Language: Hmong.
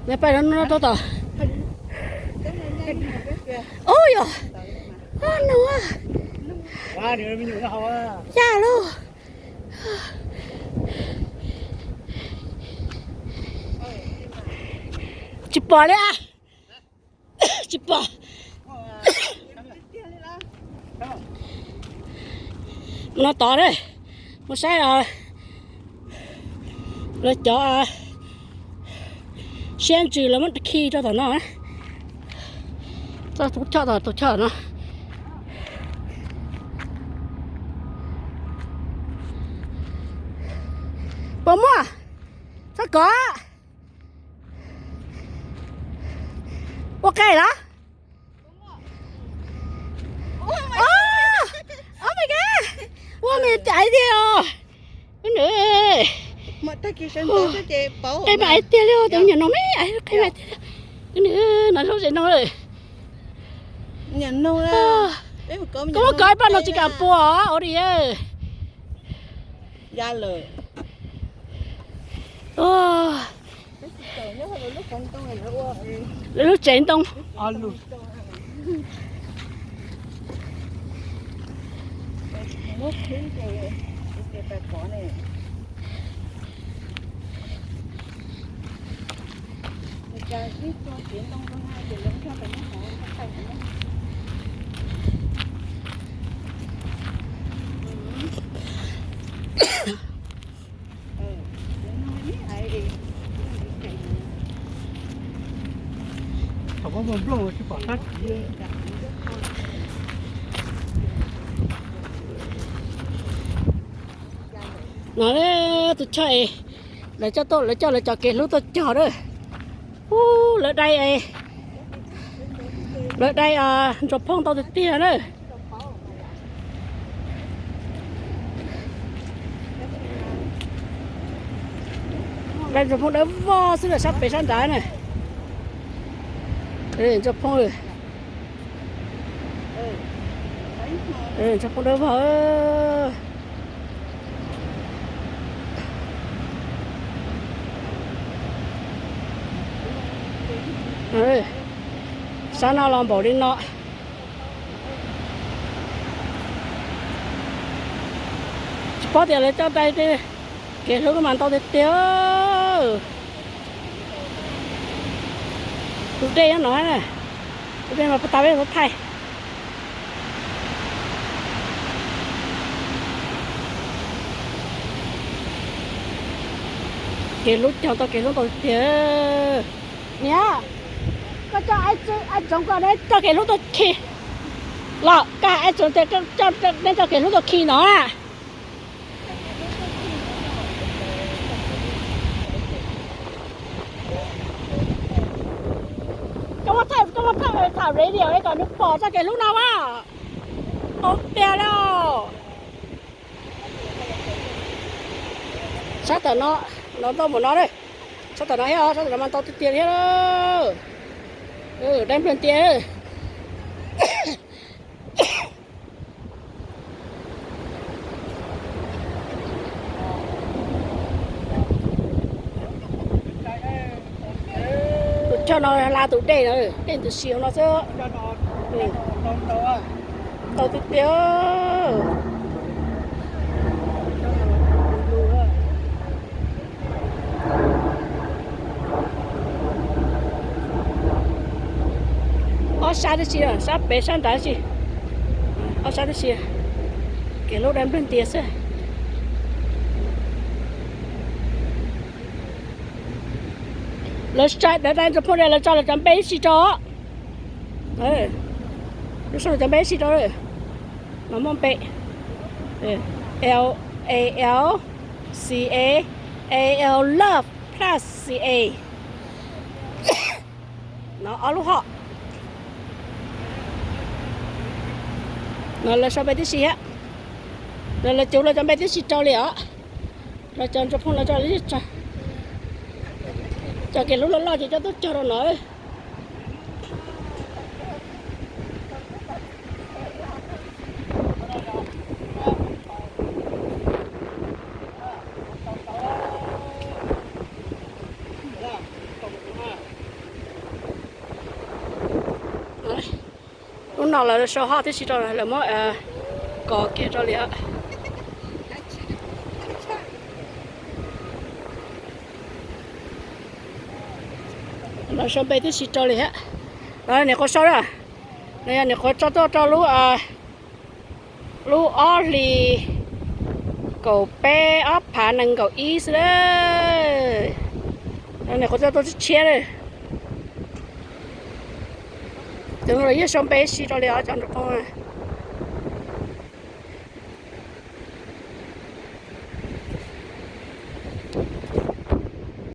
Nws pais no tau tom. Ub yog, no, ya lauj. Tsis pom li. Tsis pom. Mus no tod na, mus saib lawv cov siab ntsws lawv muab khi rau tom no. Txoj tus choj tom tus choj no. Puas muaj? Txhob kov. Ua qe los? Oh my god, ua me aiv tiag os. Qe mas aiv tiag li os, tus nyuam no me aiv qe mas aiv tiag li. No zoo tsev no. Koj muab kov ib pab no tsis kam pua ua li. Lawv lub tsev ntoo. Thaum koj mus nplooj tsis pom sab tid. No tus choj es lawv coj tuaj, lawv coj lawv cov kev hlub tuaj cog na. Ub, lawv dai, lawv dai ntsuag phooj ntau tiag tiag na. Dai ntsuag phooj dawb vog xwb na, sab pem sab nrad na. Ntsuag phooj, ntsuag phooj dawb vog. Sab no los npaum li no. Tsis paub tias lawv coj dai tej kev hlub mas ntau tiag tiag. Tus dej nyob no na, tus dej mas puas tas peb thaij. Kev hlub cog tau kev hlub ntau tiag. Niam, koj coj ai tsoov koj neb coj kev hlub tuaj khi los, koj ai tsoov tias koj neb coj kev hlub tuaj khi no na. Koj muab thaij, koj muab thaij tham radio es kom nws pom txoj kev hlub no mas. Tau tiag li. Sab tom no, no ntau npaum no, sab tom no thiab, sab tom no mas ntau tiag tiag thiab. Dai nplawg tiag. Tus choj no hla tus dej no, dej ntws si hauv no xwb. Ntau tiag tiag. Ob sab tib si, sab pem sab nrad tib si. Ob sab tib si. Kev hlub dai nplawg tiag xwb. Lawv sai dai ntsuag phooj dai lawv tso lawv cov npe tib si rau. Lawv sau lawv cov npe tib si rau. Mas muaj npe L A L C A, A L love plus C A. No ob lub hom. No lawv sau npe tib si thiab. Lawv, lawv cov, lawv cov npe tib si rau li os. Lawv cov ntsuag phooj lawv cov, cov kev hlub loj loj ces coj tuaj cog rau no. Thaum lawv sau haj tib si rau lawv muab kov kiag rau li os. Lawv sau npe tib si rau li thiab. No niam qhuav sau na, no yog niam qhuav tso tuaj rau lub, lub ob hlis kaum peb ob phav nees nkaum ib xwb na. Niam qhuav tso tuaj tshiab tshiab na. Cov no los yeej sau npe tib si rau li os cov nraug phoo.